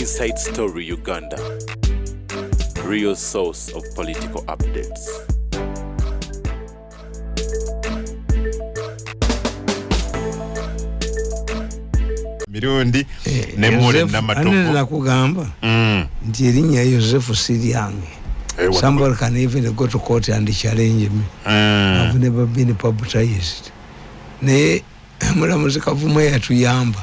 Inside Story Uganda, real source of political updates. Mirundi ne Mule Namatovu. Nakugamba nti erinnya Yosefu si lyange. Somebody can even go to court and challenge me. I've never been baptized. Naye mulamuzi Kavuma yatuyamba.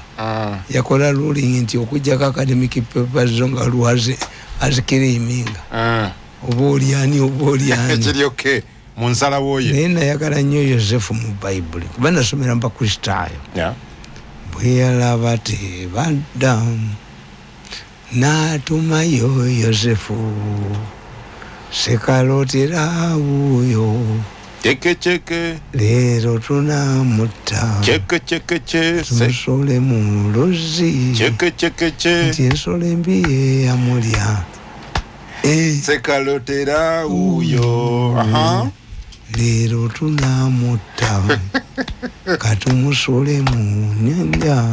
Yakola ruling nti okuggyako academic papers zo nga lwaze azikiriminga. Oba olyani oba olyani. Kiri okay mu nsalawo ye. Naye nayagala nnyo Yosefu mu Bayibuli kuba nasomera mu Bakristaayo. Bwe yalaba tebadda n'atumayo Yosefu sekalotera wuuyo. Cheke cheke. Leero tunamutta. Cheke cheke che. Tumusole mu luzzi. Cheke cheke che. Nti ensolo embi ye yamulya. Sekalotera wuuyo. Leero tunamutta. Katumusole mu nnyanja.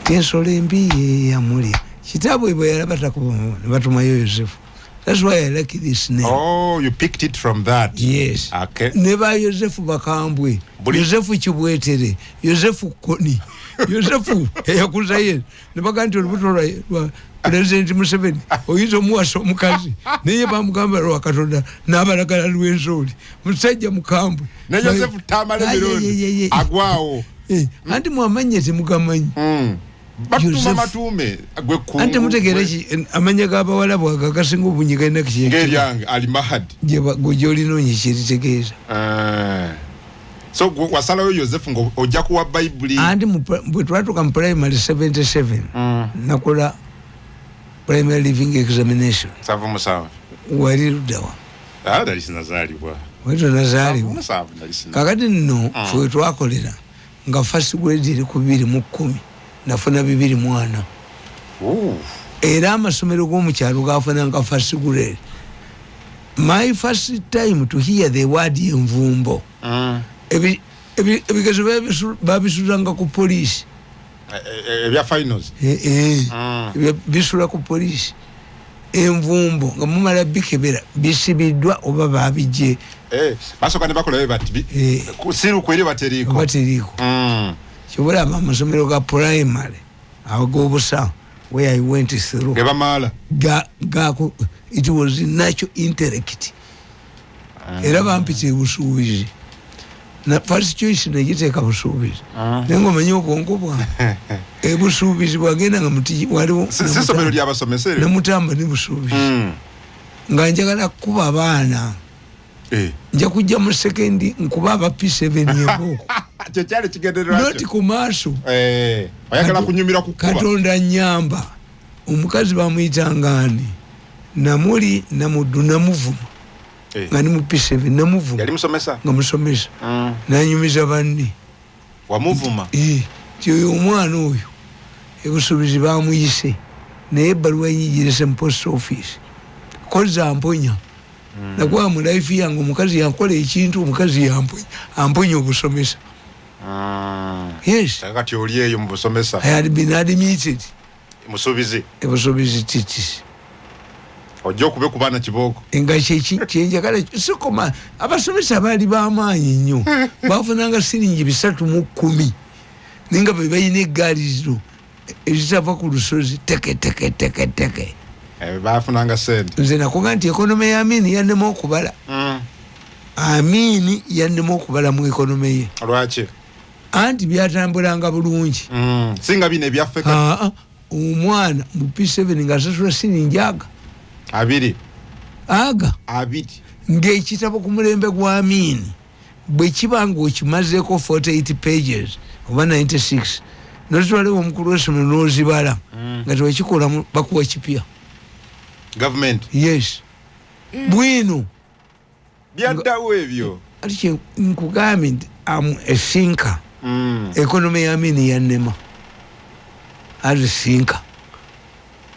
Nti ensolo embi ye yamulya. Kitaabwe bwe yalaba takuba ne batumayo Yosefu. That's why I like this name. Oh, you picked it from that. Yes. Okay. Neba Yosefu Bakambwe, Yosefu Chibwetere, Yosefu Koni, Yosefu eyakuza ye. Nebaga nti olubuto lwa President Museveni oyinza omuwasa omukazi naye bamugamba lwa Katonda n'abalagala lw'ensooli. Musajja mukambwe. Ne Yosefu Tamale Mirundi agwawo. Anti mwamanye temugamanyi. Batuma matume gwe ku. Ante mutegere ki amanya g'abawala bwaga gasinga obunyiga ennaku kye. Ng'eryange ali Mahad. Gye gy'olina onyikiritegeeza. So wasalayo Yosefu ngo ojja kuwa Bayibuli. Anti bwe twatuuka mu primary 77 nakola primary living examination. 77. Wali luddawa? Nali sinazaalibwa. Wali tonazaalibwa. Kakati nno ffe we twakolera nga first grade eri ku 2010. Nafuna 24. Era amasomero g'omukyalo gafunanga first grade. My first time to hear the word envumbo. Ebigezo babisuzanga ku poliisi. Ebya finals. Bisula ku poliisi. Envumbo nga mumala bikebera bisibiddwa oba babijje. Basooka ne bakola bati siru kweri bateriiko. Bateriiko. Kyobulaba amasomero ga primary ag'obusa where I went through. Gebamala. It was natural intellect. Era bampita ebusuubizi. Na first choice negiteeka busuubizi. Naye ng'omanyi obwongo bwange. Ebusuubizi bwagenda nga muti waliwo. Si ssomero ly'abasomesa eryo. Namutamba ne busuubizi. Nga njagala kukuba abaana. Nja kujja mu sekendi nkuba aba P7 embooko. Kye kyali kigendererwa kyo. Noti ku maaso. Oyagala kunyumira ku kuba. Katonda nnyamba. Omukazi bamuyitanga ani? Namuli namuddu namuvuma. Nga ni mu P7 namuvuma. Yali musomesa? Nga musomesa. Nanyumiza banne. Wamuvuma? Nti oyo omwana oyo ebusuubizi bamuyise naye ebbaluwa yigirese mu post office. Kozza mponya. Nakuwa mu life yange omukazi yankola ekintu omukazi yamponya amponya obusomesa. Yes. Kati oli eyo mu busomesa. I had been admitted. Musuubizi. Ebusuubizi titi. Ojja okube ku baana kibooko. Nga kyenjagala sikoma abasomesa baali b'amaanyi nnyo. Bafunanga siringi 310. Naye nga be balina eggaali zino ezitava ku lusozi teke teke teke teke. Bafunanga ssente. Nze nakuga nti ekonome ya Amini yannema okubala. Amini yannema okubala mu ekonome ye. Lwaki? Anti byatambulanga bulungi. Singa bino ebyaffe. Omwana mu P7 ng'asasula siringi aga. Abiri. Aga. Abiri. Ng'ekitabo ku mulembe gwa Amini bwe kiba ng'okimazeeko 48 pages oba 96 n'otwalewo omukulu w'essomero n'ozibala nga tewakikolamu bakuwa kipya. Government. Yes. Bwino. Byaddawo ebyo. Ati nkugambye nti am a thinker. Economy ya Amini yannema. As a thinker.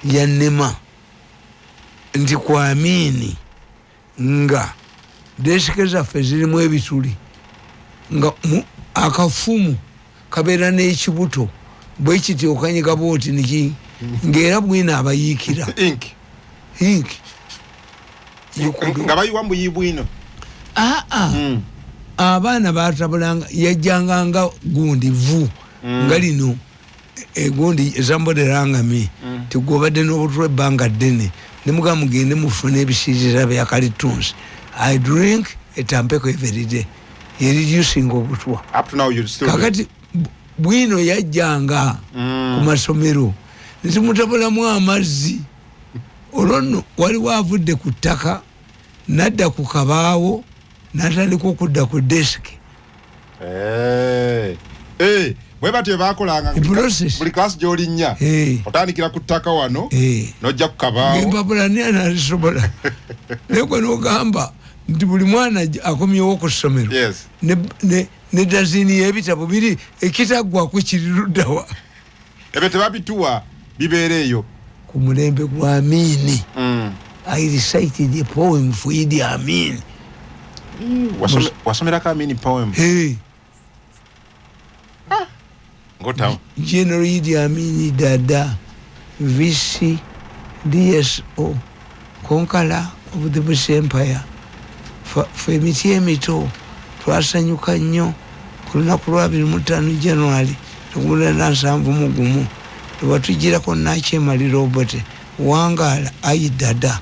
Yannema. Nti ku Amini nga desike zaffe zirimu ebituli nga akafumu kabeera n'ekibuto bwe kityo okanyiga bw'oti niki Ng'era bwino abayiikira. Ink. Ink. Nga bayiwa mbuyi bwino. Aa. Abaana batabulanga, yajjanga nga gundi vu. Nga lino egundi ezamboderangami. Tigobadde n'obutwa ebbanga ddene. Ne mugamba mugende mufune ebisiirira bya kalitunsi. I drink etampeko every day. Ye reducing obutwa. Up to now you still. Kakati bwino yajjanga ku masomero. Ne tumutabulamu amazzi. Olwo nno waliwo avudde ku ttaka n'adda ku kabaawo n'atandika okudda ku desk. Bwe batyo baakolanga buli class gy'olinnya. Otandikira ku ttaka wano n'ojja ku kabaawo. Ng'empapula ani anazisobola? Naye gwe n'ogamba nti buli mwana akomyewo ku ssomero. Ne dazini y'ebitabo biri ekitaggwako kiri luddawa. Ebyo tebabituwa bibeera eyo. Ku mulembe gwa Amini. I recited a poem for Idi Amin. Wasomerako Amini poem? Hey. General Idi Amin Dada, VC, DSO, Conqueror of the British Empire. Fe emiti emito twasanyuka nnyo ku lunaku lwa 25 January 1971 lwatugirako Nakyemalira Obote wangaala ayi Dada.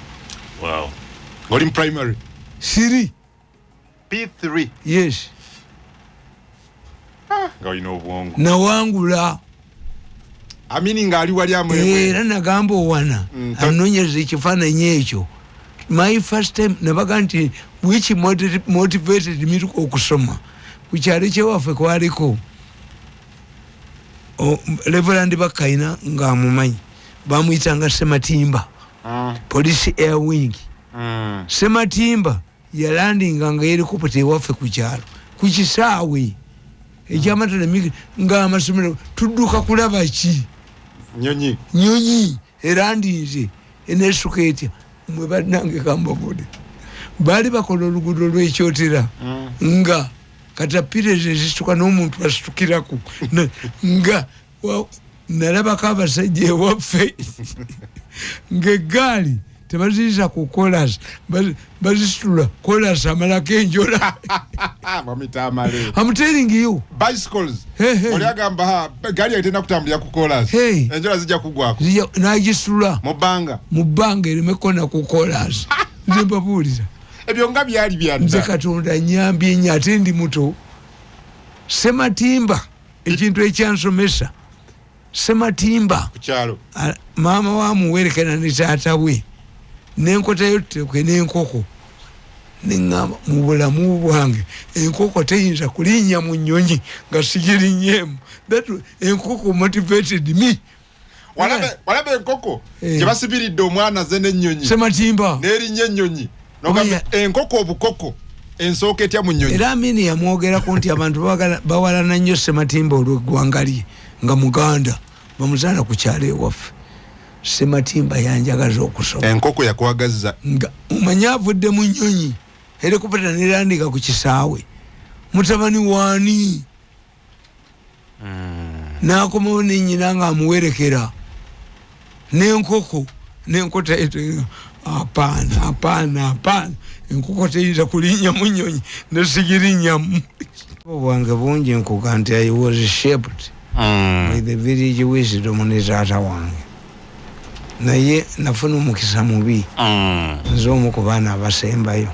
Wow. Ng'oli mu primary? Siri. P3. Yes. Nga olina obwongo. Nawangula. Amini ng'ali wali amwemwe. Era nagamba owana anoonyereza ekifaananyi ekyo. My first time nabaga nti which motivated me okusoma. Ku kyalo kyewaffe kwaliko Reverend Bakaina ng'amumanyi bamuyitanga Sematimba. Police Air Wing. Sematimba yalandinga nga helicopter ewaffe ku kyalo ku kisaawe ekyamatala ng'amasomero tudduka kulaba ki nyonyi nyonyi erandinze eneesuka etya. Mwe bannange kambabule baali bakola oluguudo lw'ekyotera nga katapira ezisituka n'omuntu asitukiraku nga nalabako abasajja ewaffe ng'eggaali tebaziyisa ku kolas, bazisitula kolas amalako enjola. I'm telling you. Bicycles. Oli agamba gaali etenda kutambulira ku kolas. Enjola zijja kugwako. N'agisitula mu bbanga. Mu bbanga ereme kona ku kolas. Nze mbabuulira. Ebyo nga byali byadda. Nze Katonda nnyambye nnyo ate ndi muto. Sematimba ekintu ekyansomesa. Sematimba ku kyalo. Maama wa muwerekera ne taata we. N'enkotayo tuteekwe n'enkoko. Neŋŋamba mu bulamu bwange enkoko teyinza kulinnya mu nnyonyi nga sigirinnyeemu. That enkoko motivated me. Walaba enkoko gye basibiridde omwana ze n'ennyonyi. Sematimba. N'erinnya ennyonyi. N'ogamba enkoko obukoko ensooka etya mu nnyonyi. Era Amini yamwogerako nti abantu bawalana nnyo Sematimba olw'eggwanga lye nga Muganda bamuzaala ku kyalo ewaffe. Sematimba yanjagaza okusoma. Enkoko yakwagazza. Nga omanyi avudde mu nnyonyi helicopter nerandika ku kisaawe. Mutabani waani? N'akomawo ne nnyina ng'amuwerekera n'enkoko n'enkota apaana apaana apaana enkoko teyinza kulinnya mu nnyonyi ne sigirinnyamu. Obwange bungi nkuga nti I was shaped by the village wisdom ne taata wange. Naye nafuna omukisa mubi. Nze omu ku baana abasembayo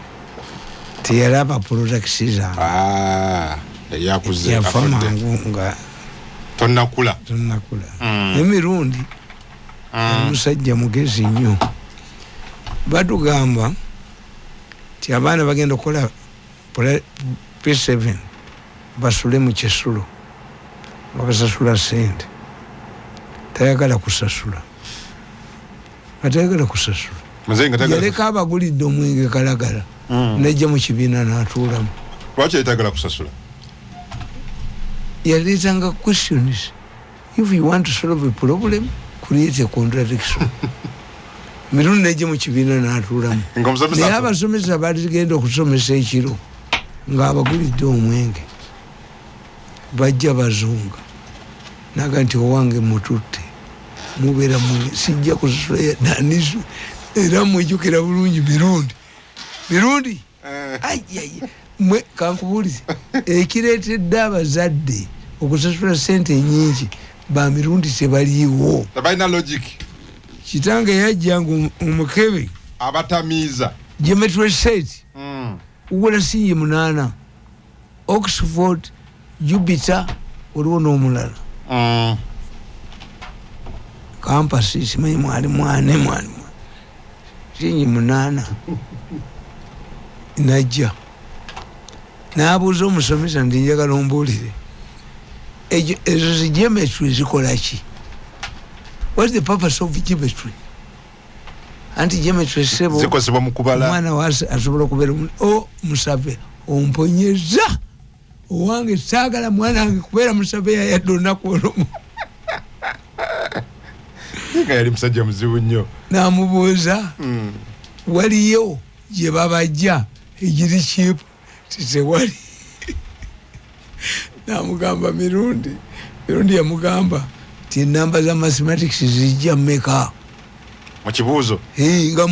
teyalaba products zange. Yafa mangu nga tonnakula. Tonnakula. Emirundi omusajja mugezi nnyo. Batugamba nti abaana bagenda okukola P7 basule mu kisulo nga basasula ssente. Tayagala kusasula. Atayagala kusasula. Yaleka abagulidde omwenge kalagala. Nejja mu kibiina n'atuulamu. Lwaki yetagala kusasula? Yaleetanga questions. If you want to solve a problem, create a contradiction. Mirundi nejja mu kibiina n'atuulamu. Naye abasomesa baligenda okusomesa ekiro ng'abagulidde omwenge. Bajja bazunga. Naga nti owange mututte. Mubeera mu sijja kusasula nanisu era mwijjukira bulungi mirundi ayi mwe kankubuulize ekireetedde abazadde okusasula sente nyingi ba mirundi tebaliiwo. Tebalina logic. Kitange yajja nga omukebe abatamiiza geometry set ugula singi 8 Oxford Jupiter waliwo n'omulala campus simanyi mwali mwane mwali singi 8 najja n'abuuza omusomesa nti njagala ombuulire ezo zi geometry zikola ki? What's the purpose of geometry? Anti geometry sebo zikozebwa mu kubala. Omwana wase asobola okubeera o musave omponyeza owange saagala mwana wange kubeera musave yayadde olunaku olumu. Nga yali musajja muzibu nnyo. N'amubuuza waliyo gye babajja egiri cheap? Tewali. N'amugamba mirundi yamugamba ti enamba za mathematics zijja mmeka? Mu kibuuzo. Nga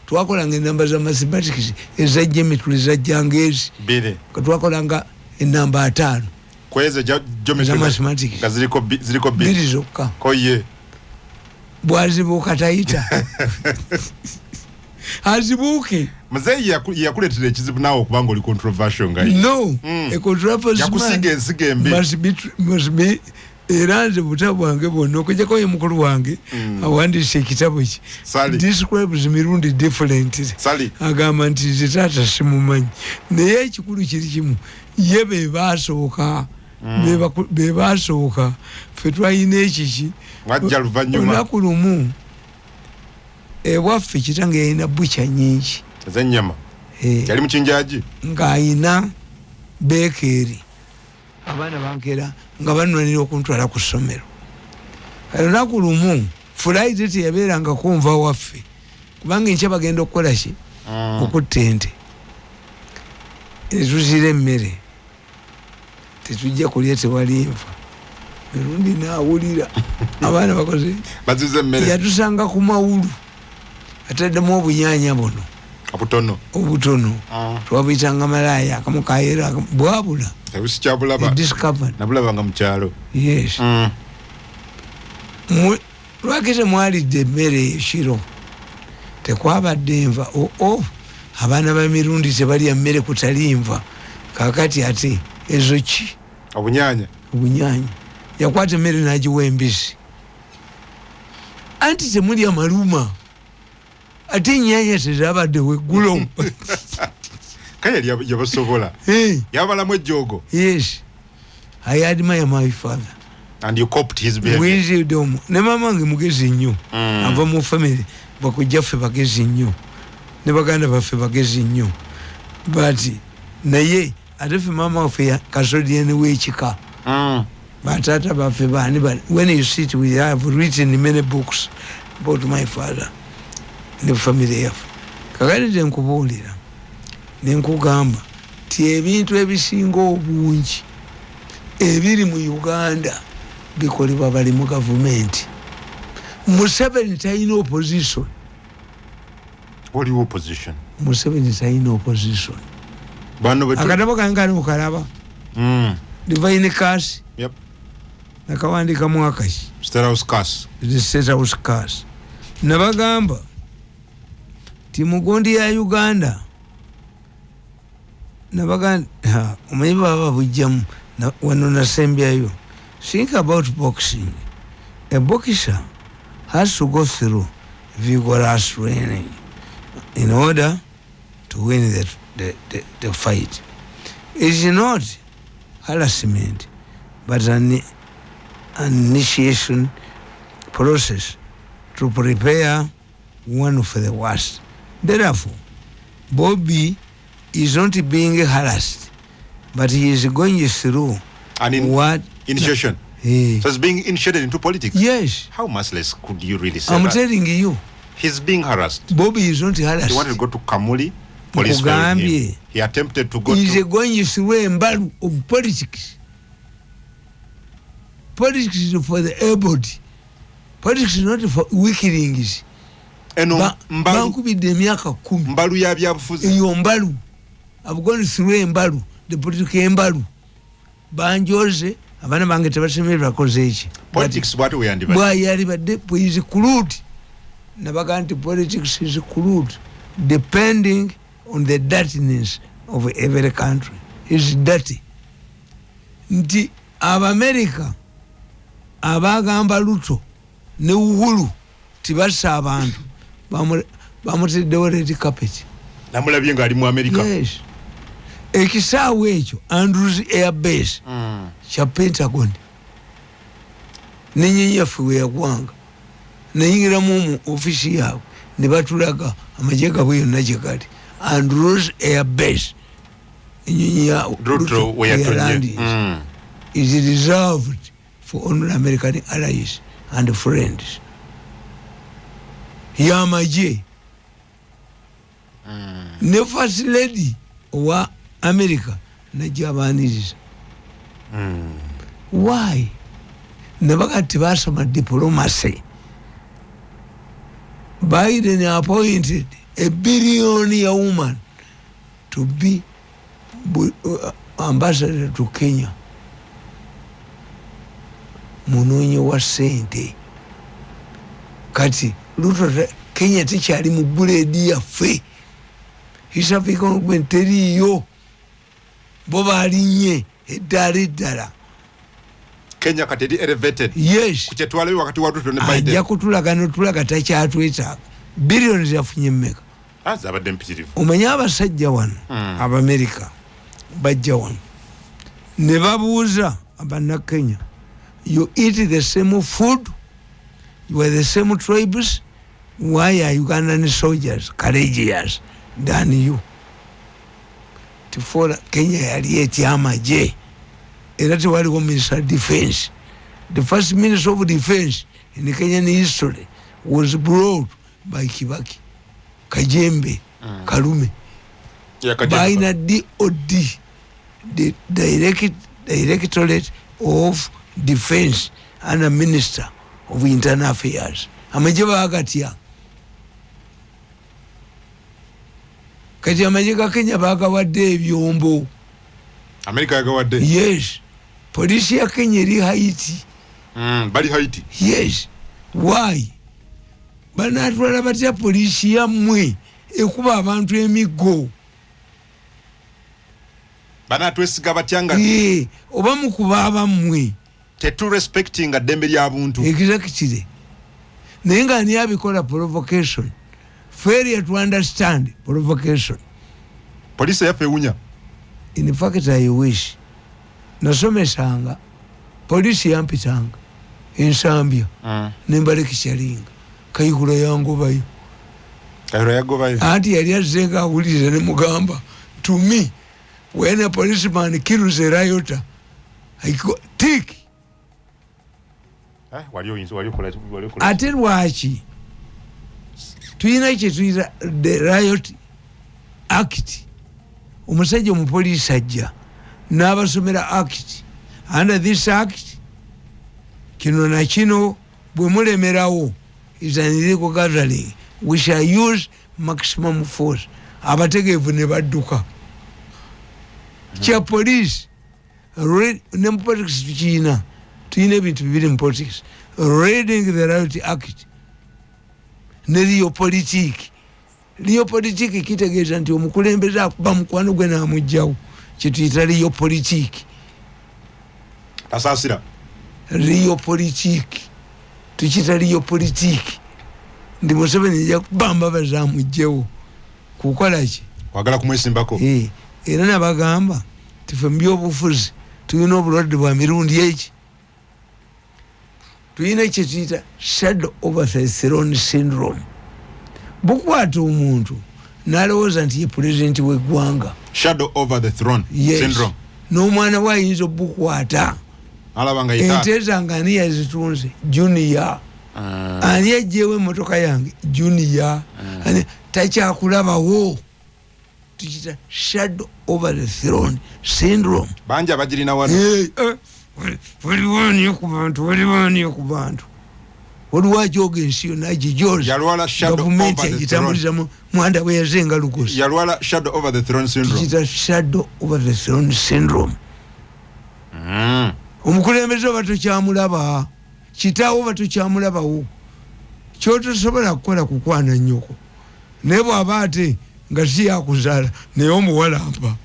twakolanga enamba za mathematics eza geometry zajjanga ezi. 2. Twakolanga enamba 5. Kweze geometry mathematics nga ziriko 2 zokka. Koye. Bwazibuuka tayita. Azibuuke. Muzeeyi yakuleetera ekizibu naawe okubanga oli controversial nga ye. No. A controversial yakusiga ensigo embi. Must be era nze butabo bwange bwonna okujjako ye mukulu wange awandiise ekitabo kye. Describes mirundi differently. Agamba nti nze taata simumanyi. Naye ekikulu kiri kimu ye be baasooka. Be baasooka ffe twalina ekiki. Wajja luvannyuma. Olunaku lumu ewaffe kitange yalina bukya nyingi ez'ennyama. Yali mukinjaji ng'ayina bekeeri. Abaana bankeera nga banwanira okuntwala ku ssomero. Olunaku lumu Friday teyabeeranga kunva waffe kubanga enkya bagenda okukola ki? Okutta ente. Tuzira emmere tetujja kulya tewali nfa. Mirundi naawulira abaana bakoze bazize emmere. Yatusanga ku mawulu ataddemu obunyaanya buno obutono twabuyitanga malaaya akamu kayera bwabula nabulabanga mu kyalo. Yes. Lwaki temwalidde emmere ekiro? Tekwabadde nva. Abaana ba mirundi tebalya mmere kutali nva. Kaakati ate ezo ki? Obunyaanya. Yakwata emmere n'agiwa embisi. Anti temulya maluma. Ate ennyaanya tezabaddewo eggulo. Kale yabasobola. Yabalamu ejjoogo. Yes. I admire my father. And you copied his behavior. Wisdom. Ne mama wange mugezi nnyo. Ava mu family bakujja ffe bagezi nnyo. Ne baganda baffe bagezi nnyo. But naye ate ffe mama waffe custodian w'ekika. Batata baffe baani when you sit we have written many books about my father. Ne family yaffe. Kakati nze nkubuulira ne nkugamba ti ebintu ebisinga obungi ebiri mu Uganda bikolebwa bali mu gavumenti. Museveni talina opposition. Waliwo opposition. Museveni talina opposition. Akatabo kange kali okalaba. Divine Curse. Yep. Nakawandika mwaka ki? State House Curse. The State House Curse. Nabagamba ti mugundi ya Uganda nabagamba omanyi baba bujjamu wano nasembyayo. Think about boxing. A boxer has to go through vigorous training in order to win the fight. It's not harassment, but an initiation process to prepare one for the worst. Therefore, Bobby is not being harassed, but he is going through an what? Initiation. So he's being initiated into politics? Yes. How merciless could you really say I'm that? Telling you. He's being harassed. Bobby is not harassed. He wanted to go to Kamuli. Police failed him. He attempted to go He's to... going through a battle of politics. Politics is for the able. Politics is not for weaklings. Eno mbalu. Bankubidde emyaka 10. Mbalu ya byabufuzi. Eyo mbalu. I've gone through embalu, the political embalu. Banjoze abaana bange tebasemererwa bakoze eki. Politics bw'atyo bwe yandibadde. Bw'ayalibadde is crude. Nabaga nti politics is crude depending on the dirtiness of every country. Is dirty. Nti Abamerika abagamba Ruto ne Uhuru tibassa abantu bamuteddewo red carpet. Namulabye ng'ali mu America. Yes. Ekisaawe ekyo Andrews Air Base kya Pentagon. N'ennyonyi yaffe we yagwanga. Nayingiramu mu ofiisi yaabwe ne batulaga amagye gaabwe yonna gye gali. Andrews Air Base. Ennyonyi ya Ruto we yatonye. Is reserved for only American allies and friends. Yamagye. Ne First Lady owa America najja abaaniriza. Why? Nabaga tebasoma diplomacy. Biden appointed a billionaire woman to be ambassador to Kenya. Munoonyi wa ssente. Kati Ruto Kenya tekyali mu buleedi yaffe. East African Government teriiyo. Bo balinnye eddaala eddala. Kenya kati eri elevated. Yes. Ku kye twalabye wakati wa Ruto ne Biden. Ajja kutulaga n'otulaga takyatwetaaga. Billions yafunye mmeka? Zabadde mpitirivu. Omanyi abasajja wano Abamerika bajja wano ne babuuza Abannakenya, you eat the same food, you are the same tribes, why are Ugandan soldiers courageous than you? Tifora Kenya yali etya amagye era tewaliwo minister of defense. The first minister of defense in Kenyan history was brought by Kibaki, Kajembe, Kalume. Balina DOD, the Directorate of Defense and a Minister of Internal Affairs. Amagye baagatya. Kati amagye ga Kenya baagawadde ebyombo. America yagawadde? Yes. Poliisi ya Kenya eri Haiti. Bali Haiti? Yes. Why? Banaatwala batya poliisi yammwe ekuba abantu emiggo? Banaatwesiga batya nga oba mukuba abammwe? Teturespectinga ddembe lya buntu. Exactly. Naye nga ani abikola provocation? Failure to understand provocation. Poliisi yaffe ewunya. In fact, I wish. Nasomesanga poliisi yampitanga ensambya nembalekisyalinga Kayihura yangobayo. Kayihura yagobayo. Anti yali azze nga awuliriza ne mugamba to me when a policeman kills a rioter, I go tick. Ate lwaki tuyina kye tuyita the riot act. Omusajja omupoliisi ajja n'abasomera act. Under this act kino na kino bwe mulemerawo is an illegal gathering, we shall use maximum force. Abategeevu ne badduka. Kya police ne mu politics tukiyina, tuyina ebintu bibiri mu politics: reading the riot act ne realpolitik. Realpolitik kitegeeza nti omukulembeze akuba mukwano gwe n'amugjawo, kyetuyita realpolitik. Asaasira. Realpolitik tukiyita realpolitik. Ndi Museveni ajja kuba Mbabazi amugjewo kukola ki? Kwagala kumwesimbako. Era nabagamba tife mu byobufuzi tulina obulwadde bwa mirundi eki. Tulina kye tuyita shadow over the throne syndrome. Bukwata omuntu n'alowooza nti ye pulezidenti w'eggwanga. Shadow over the throne syndrome. N'omwana we ayinza obukwata. Ente zange ani yazitunze? Junior. Ani yaggyewo emmotoka yange? Junior. Takyakulabawo. Tukiyita shadow over the throne syndrome. Bangi abagirina wano. Waliwo ani ku bantu, waliwo ani ku bantu. Waliwo ajoga ensi yonna agijoza. Yalwala shadow Gavumenti over the agitambuliza mu mwanda bwe yazenga lugosi. Yalwala shadow over the throne syndrome. Tukiyita shadow over the throne syndrome. Omukulembeze oba tokyamulaba, kitaawo oba tokyamulabawo, kyotosobola kukola kukwana nnyoko, naye bw'aba ate nga si yakuzaala naye omuwalampa.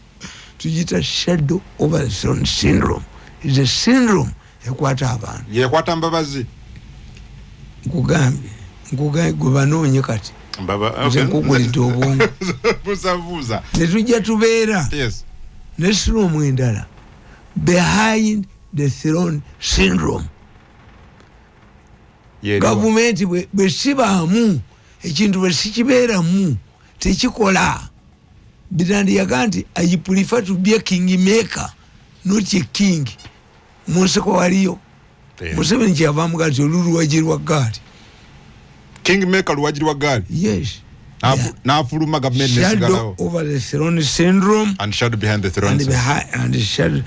Tugiyita shadow over the throne syndrome, is a syndrome ekwata abantu. Yekwata Mbabazi. Nkugambye, nkugambye, gwe banoonye kati. Mbaba. Nze nkugulidde obwongo. Buza buza. Netujja tubeera ne syndrome endala, behind the throne syndrome. Yeriwa. Gavumenti bwe sibaamu ekintu, bwe sikibeeramu tekikola. Bitandiyaga nti I prefer to be a king maker, not a king. Mu nsiko waliyo. Museveni kyeyava amugaa nti oluluwagi lwa gaali. King maker, luwagi lwa gaali. Yes. N'afuluma, gavumenti Shadow nesigalawo. over the throne syndrome. And shadow behind the throne. And behind, and shadow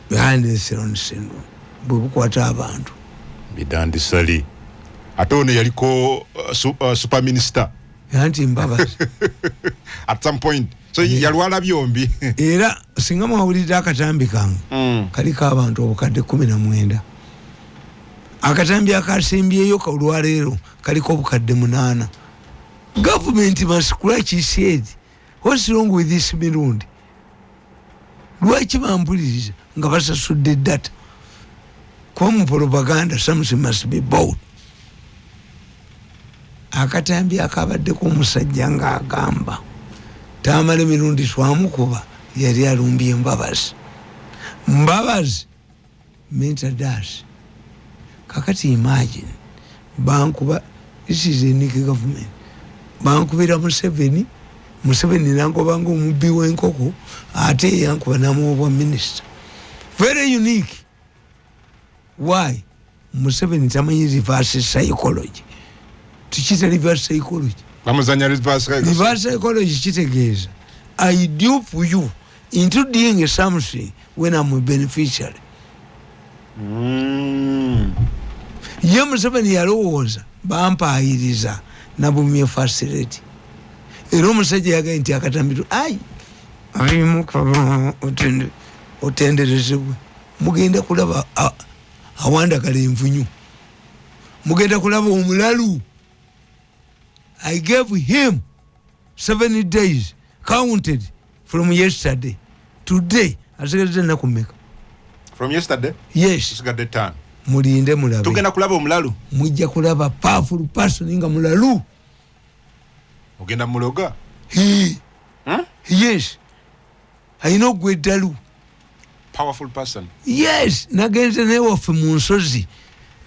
behind the throne syndrome bwe bukwata abantu. Bidandi Ssali ate ono yaliko super minister. Anti Mbabazi. At some point, so yalwala byombi. Era singa mwawulidde akatambi kange, kaliko abantu obukadde 19. Akatambi akasimbyeyo olwaleero kaliko obukadde 8. Gavumenti must scratch its head, what's wrong with this mirundi? Lwaki bampuliriza nga basasudde data? Kuba mu propaganda something must be bought. Akatambi akabaddeko omusajja ng'agamba Tamala emirundi twamukuba, yali alumbye Mbabazi. Mbabazi mentadas. Kakati imagine bankuba, this is a unique government, bankubira Museveni, Museveni nankobanga omubbi w'enkoko, ate yankuba namuwa bwa minisita. Very unique. Why? Museveni tamanyi reverse psychology. Tukita reverse psychology. Bamuzanya reverse. Reverse psychology kitegeeza I dupe you into doing something when I'm a beneficiary. Ye Museveni yalowooza bampayiriza nabumye facility. Era omusajja yagaye nti akatambi ai alimuka otenderezebwe, mugenda kulaba awandagala envunyu, mugenda kulaba omulalu. I gave him 7 days counted from yesterday. Today asigaze ennaku mmeka? From yesterday? Yes. Tusigadde 5. Mulinde mulabe. Tugenda kulaba omulalu. Mujja kulaba powerful person nga mulalu. Ogenda muloga. He. Hmm? Yes, alina ogwa eddalu. Powerful person. Yes, nagenze newaffe mu nsozi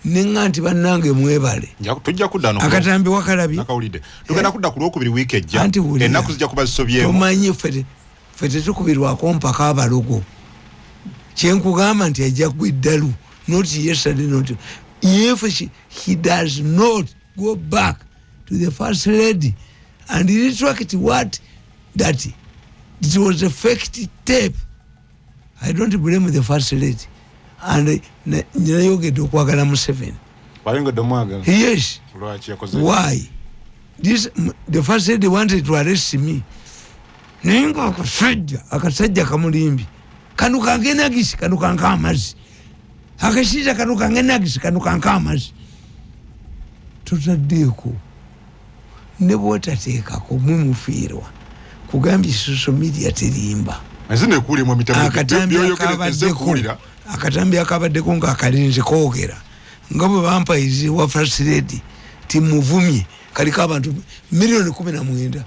neŋŋa nti bannange mwebale. Tujja kudda no. Akatambi wakalabye? Nakawulidde. Tugenda kudda ku Lwokubiri wiiki ejja. Anti wulira. Ennaku zijja kuba zisobyemu. Tomanyi, ffe tetukubirwako mpaka abalogo. Kyenkugamba nti ajja gwa eddalu, not yesterday, not if he does not go back to the first lady and retract what that it was a fake tape. I don't blame the first lady, and nayogedde okwagala Museveni. Wayongedde omwagala? Yes. Lwaki yakoze? Why this, the first lady wanted to arrest me, naye nga akasajja kamulimbi, kano kange nagisi, kano kanka amazzi, akashiza kano kange nagisi, kano kanka amazzi. Totaddeeko ne bwotateekako mwemufiirwa. Kugambye social media terimba. Ensi nekuulimu emitamu. Akatambi Byoyogedde ensi akabaddeko ekuwulira. Akatambi akabaddeko nga akalenzi koogera nga bwe bampayizi wa first lady timuvumye, kaliko abantu miliyoni 19.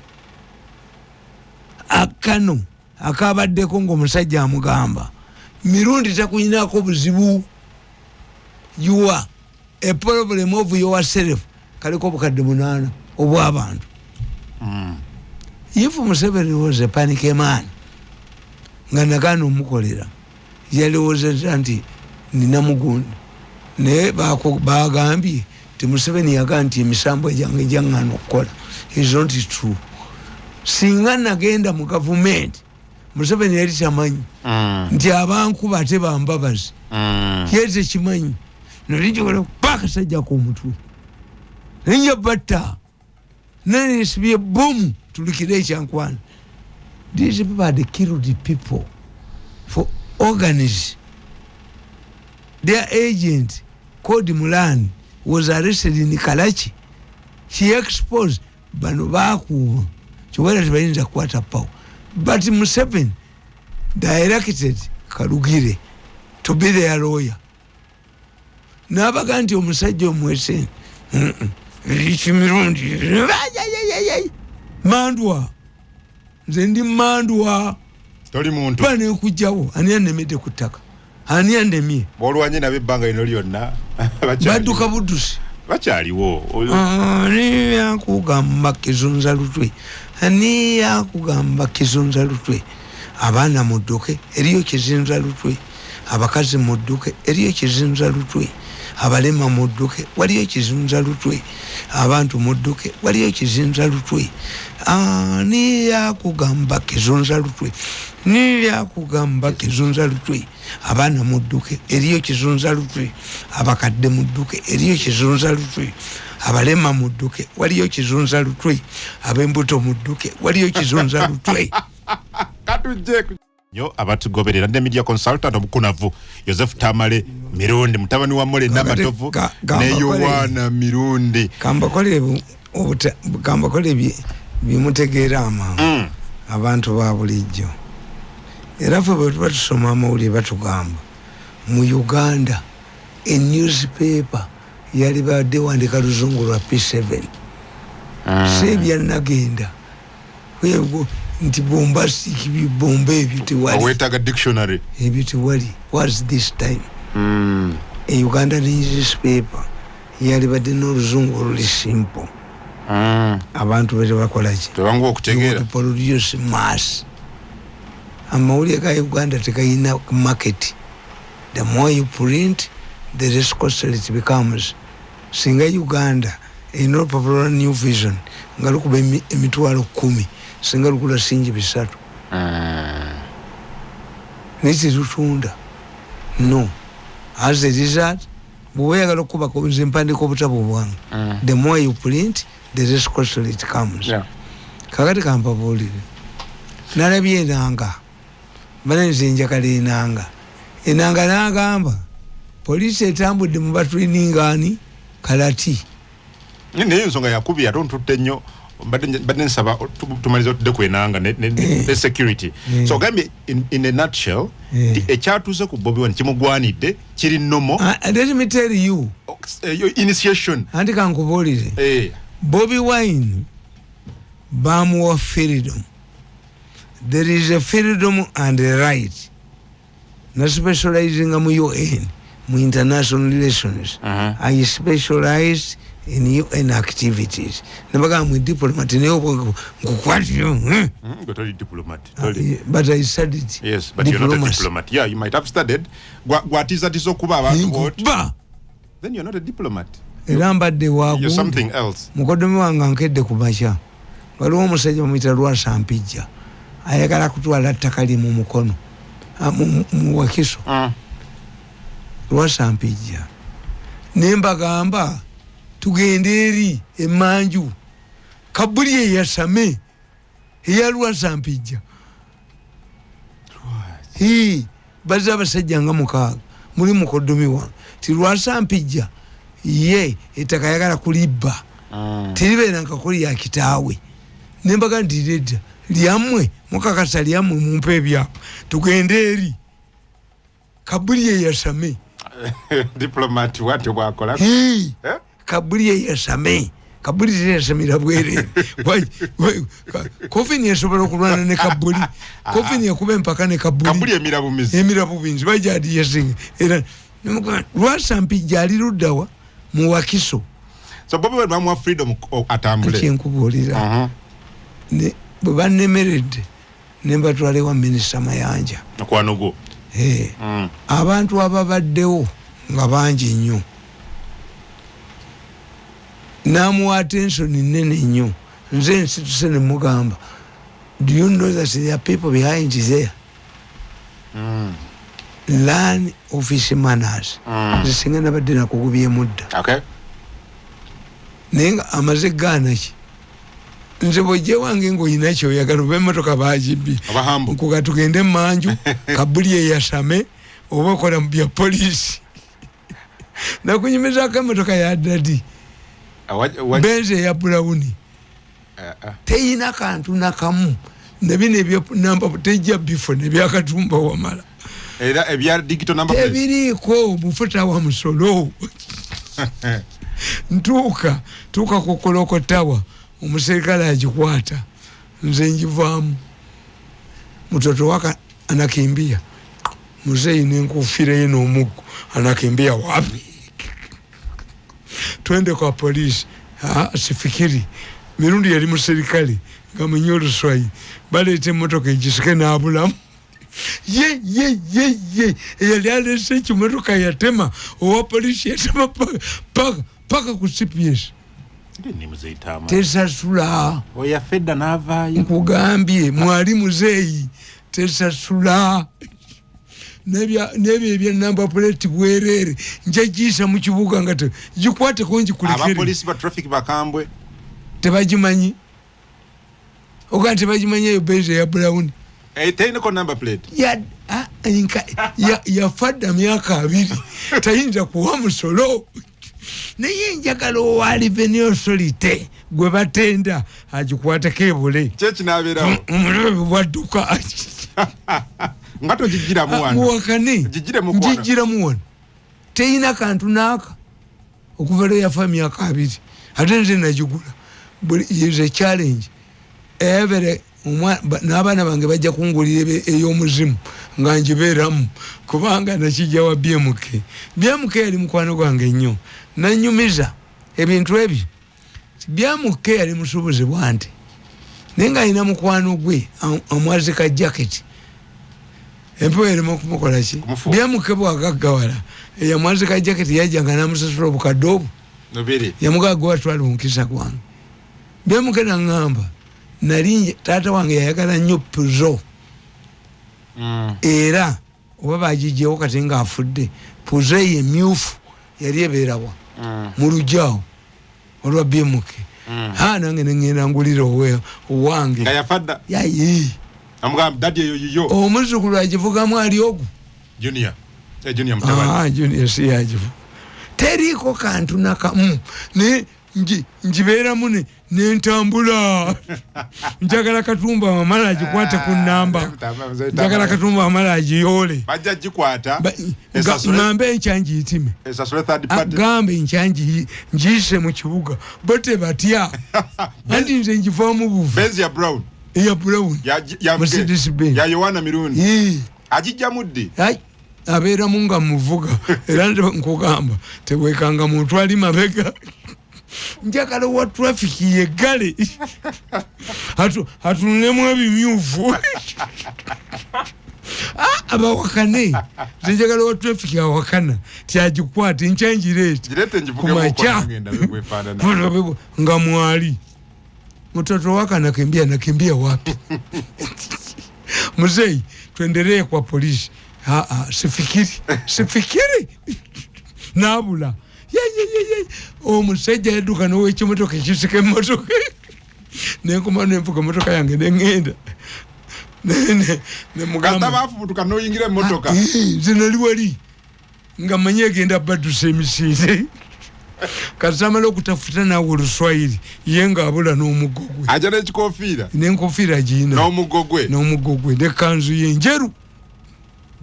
Akano akabaddeko nga omusajja amugamba Mirundi takunyinako buzibu, you are a problem of yourself, kaliko obukadde 8 obw'abantu. If Museveni was a panic man nga nagaana omukolera, yalowoozeza nti nina mugundi, naye bagambye nti Museveni yagaa nti emisambo gyange gyaŋŋaana okukola is not true. Singa nagenda mu gavumenti, Museveni yali tamanyi nti abankuba ate bambabazi. Ye tekimanyi, nalinjokola kuba akasajja k'omutwe. Ninja batta. Nanesibye bomu tulikire ekyankwana. These people had killed the people for organs. Their agent called Mulan was arrested in Karachi. She exposed bano bakuuma kiwera tebayinza kukwata power. But Museveni directed Karugire to be their lawyer. N'abaga nti omusajja omwese ekimirundi mandwa, nze ndi mandwa. Toli muntu. Banekujjawo. Ani anemedde ku ttaka? Ani anemye? Bolwanye nabo ebbanga lino lyonna. Badduka buddusi. Bakyaliwo. Ani yakugamba kizunza lutwe? Ani yakugamba kizunza lutwe? Abaana mudduke, eriyo kizinza lutwe. Abakazi mudduke, eriyo kizinza lutwe. Abalema mudduke, waliyo kizunza lutwe. Abantu mudduke, waliyo kizinza lutwe. Ani yakugamba kizunza lutwe? Ni yakugamba kizunza lutwe? Abaana mudduke, eriyo kizunza lutwe. Abakadde mudduke, eriyo kizunza lutwe. Abalema mudduke, waliyo kizunza lutwe. Ab'embuto mudduke, waliyo kizunza lutwe. Katujje nyo abatugoberera ne media consultant omukunavu Joseph Tamale Mirundi, mutabani wa Mole Namatovu ne Yowana Mirundi. Kambakole bimutegeera amangu. Abantu ba bulijjo era ffe bwe tuba tusoma amawulire batugamba mu Uganda a newspaper yali badde wandika luzungu lwa P7. Si ebyanagenda nti bombastic bibomba ebyo tewali. Weetaaga dictionary. Ebyo tewali. Was this time a Uganda newspaper yali badde n'oluzungu oluli simple. Abantu bete bakolaki? Tebanguwa okutegeera. Produce mass. Amawulire ga Uganda tegayina market. The more you print, the less costly it becomes. Singa Uganda erina olupapula lwa New Vision nga lukuba 10,000, singa lugula singi 3. Naye terutunda. No. As a result, bw'oba oyagala okukubako, nze mpandiika obutabo bwange. The more you print, the less costly it comes. Kakati kampabuulire. Nalabye Enanga. Bale nze njagala Enanga. Enanga n'agamba poliisi etambudde mu batrainingaani kalati. Naye ensonga yakubi ate ontutte nnyo. Mbadde nsaba tumalize otudde ku Enanga ne security. So ogambye in a nutshell nti ekyatuuse ku Bobi Wine kimugwanidde, kiri normal. Let me tell you. Initiation. Anti kankubuulire. Bobi Wine bamuwa freedom. There is a freedom and a right. Na specializing mu UN, mu international relations. I specialize in UN activities. Nabaga mu diplomat naye nkukwatira. Gwe toli diplomat. Toli. But I studied. Yes, but you're not a diplomat. Yeah, you might have studied. Gwatiisatiisa okuba abantu bw'oti. Ba. Then you're not a diplomat. Era mbadde You're wagu. something else. Mukoddomi wange ankedde ku makya. Waliwo omusajja bamuyita Lwasa Mpijja. Ayagala kutwala ttaka lye mu mukono. Mu Wakiso. Lwasa Mpijja. Ne mbagamba tugende eri emanju. Kabuli eyasame eya Lwasa Mpijja. Bazze abasajja nga 6 muli mukoddomi wange. Ti Lwasa Mpijja ye ettaka ayagala kulibba. Teribeera nkakoli ya kitaawe. Ne mbaga nti nedda, lyammwe mukakasa lyammwe mumpe ebyapa tugende eri. Kabuli eyasame. Diplomat watyo bw'akola. Kabuli eyasame. Kabuli teyasamira bwereere. Kofini esobola okulwana ne Kabuli. Kofini ekuba empaka ne Kabuli. Kabuli emira bumizi. Emira bumizi. Bajja adiyesinga. Era Lwasa Mpijja ali luddawa mu Wakiso. So Bobi Wine bamuwa freedom atambule. Kyenkubuulira. Bwe bannemeredde ne mbatwala ewa Minisita Mayanja. Mukwano gwo. Abantu ababaddewo nga bangi nnyo. N'amuwa attention nnene nnyo. Nze nsituse ne mugamba, do you know that there are people behind there? Learn office manners. Nze singa nabadde nakugubyemu dda. Naye nga amaze gaana ki, nze bwojja wange ngaolina kyoyagala, oba emotoka bagibbi, nkuga tugende emanju kabuli eyasame, oba okola mu bya poliisi. Nakunyumizako emotoka ya daddy, Benz eya brown, teyina kantu nakamu, nebino ebyanamba tejja bifo nebyakatumba wamala. Tebiriiko mufuta wa musolo. Ntuuka tuuka ku clock tower, omuserikale agikwata, nze njivaamu. Mtoto waka anakimbia, muzei nenkufira ye n'omuggo, anakimbia wapi? Twende kwa polisi. Sifikiri mirundi yali muserikale nga munye oluswayi, baleeta emotoka egisike n'abulamu. Ye ye ye ye eyali alese ekimotoka yatema owa polisi, yatema paka ku CPS. Tesasula. Nkugambye mwali muzeeyi, tesasula. Nebyo ebya number plate bwerere, njagiisa mu kibuga nga gikwateko ngikulekere. Tebagimanyi, oga tebagimanyi eyo Benz eya brown. Eh, yafa dda myaka 20, tayinza kuwa musolo. Naye njagala owa Revenue Authority gwe batenda agikwateko ebule. Omulabe bwadduka. Nga togigiramu wano. Muwakane. Ngigiramu wano, teyina kantu naaka okuva lwe yafa myaka 20, ate nze nagigula. Is a challenge every n'abaana bange bajja kungulira ey'omuzimu nga ngibeeramu, kubanga nakijja wa BMK. BMK yali mukwano gwange nnyo, nanyumiza ebintu ebyo. BMK yali musuubuzi bwante, naye nga alina mukwano gwe amwazika jaketi, empewo erimu okumukola ki. BMK bwagaggawala, eyamwazika jaketi yajjanga namusasula obukadde obwo, yamugaa gwe watwala omukisa gwange. BMK naŋŋamba, nali taata wange yayagala nnyo Peugeot. Era oba bagijjewo kati ngaafudde, Peugeot eyo emyufu yali ebeerawa? Mu lujjaawo olwa BMK. Ha, nange neŋŋenda ngulira owange. Yayi, omuzukulu agivugamu ali ogu. Junior eh, si yagivuga, teriiko kantu nakamu. Naye ngibeeramu nentambula. Njagala Katumba Wamala agikwate ku namba, njagala Katumba Wamala agiyoole, gambe enkya ngiyitime, gambe enkya ngiyise mu kibuga, bo tebatya, anti nze ngivaamu buvu. Eya brown, Mercedes Benz. Abeeramu nga muvuga, era nkugamba tewekanga muntu ali mabega. Njagala wa traffic yeggale atunulemu ebimyufu. Ah, abawakane, nze njagala wa traffic awakana tyagikwate nkyangireete kumakya nga mwali. Mtoto wake anakimbia, anakimbia wapi? Mzee, tuendelee kwa polisi. Ah, sifikiri, sifikiri nabula. Omusajja yadduka nowekimotoka ekisika emotoka, nenkoma nenvuga emotoka yange neŋŋenda. Nemugamba noyingira emotoka. Ah, nze nali wali nga manyi egenda baddusa emisinde. Kasamala okutafuta naawe oluswayiri, ye ngaabula n'omuggo gwe. Aja n'ekikofiira. N'enkofiira giina. N'omuggo gwe. N'omuggo gwe nekanzu ye njeru.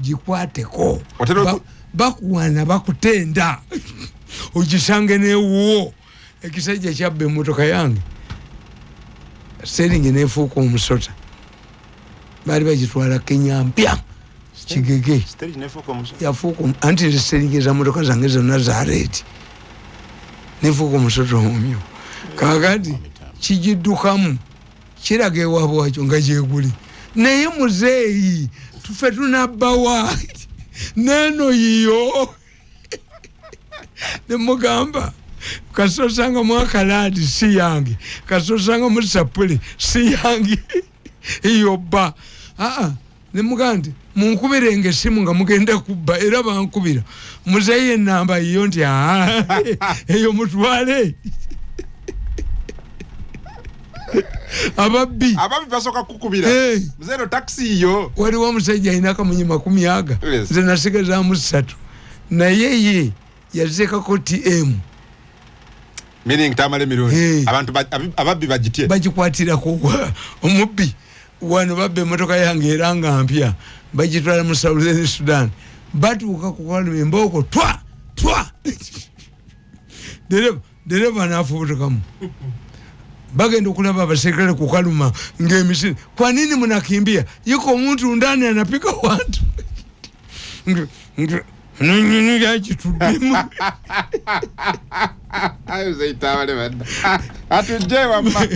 Gikwateko, bakuwana bakutenda, ogisange newuwo. Ekisajja kyabba emotoka yange, steering nefuuka omusota, baali bagitwala Kenya mpya kigege. Yafuuka, anti nze steering za motoka zange zonna za red, nefuuka omusota omumyu. Kakati kigiddukamu kiraga ewaabwe wakyo nga gyeguli. Naye muzeeyi, tufe tunabbawa neno yiyo. Nemugamba kasosangamu akalaadi si yange, kasosangamu sapule si yange, iyo bba. Aa, nemugamba nti munkubirenga esimu nga mugenda kubba. Era bankubira, muzeeyi enamba yiyo, nti aa, eyo mutwale. Ababbi. Ababbi basooka kukubira. Hey. Muzeeno taxi yo. Waliwo omusajja alina akamunye 20, nze nasigazaamu 3, naye ye yazekako TM. Meaning tamale mirundi. Hey. Abantu ababbi bagitye. Bagikwatirako omubbi. Wano babba emotoka yange era nga mpya, bagitwala mu Southern Sudan. Batuuka ku Kaluma, embooko twa twa, dereva nafubutukamu. Bagenda okulaba abaserikale ku Kaluma ng'emisiri. "Kwa nini munakimbia? Yuko omuntu ndani anapika watu." Yakituddemu. Ayo, Tamale banna atujje wamma.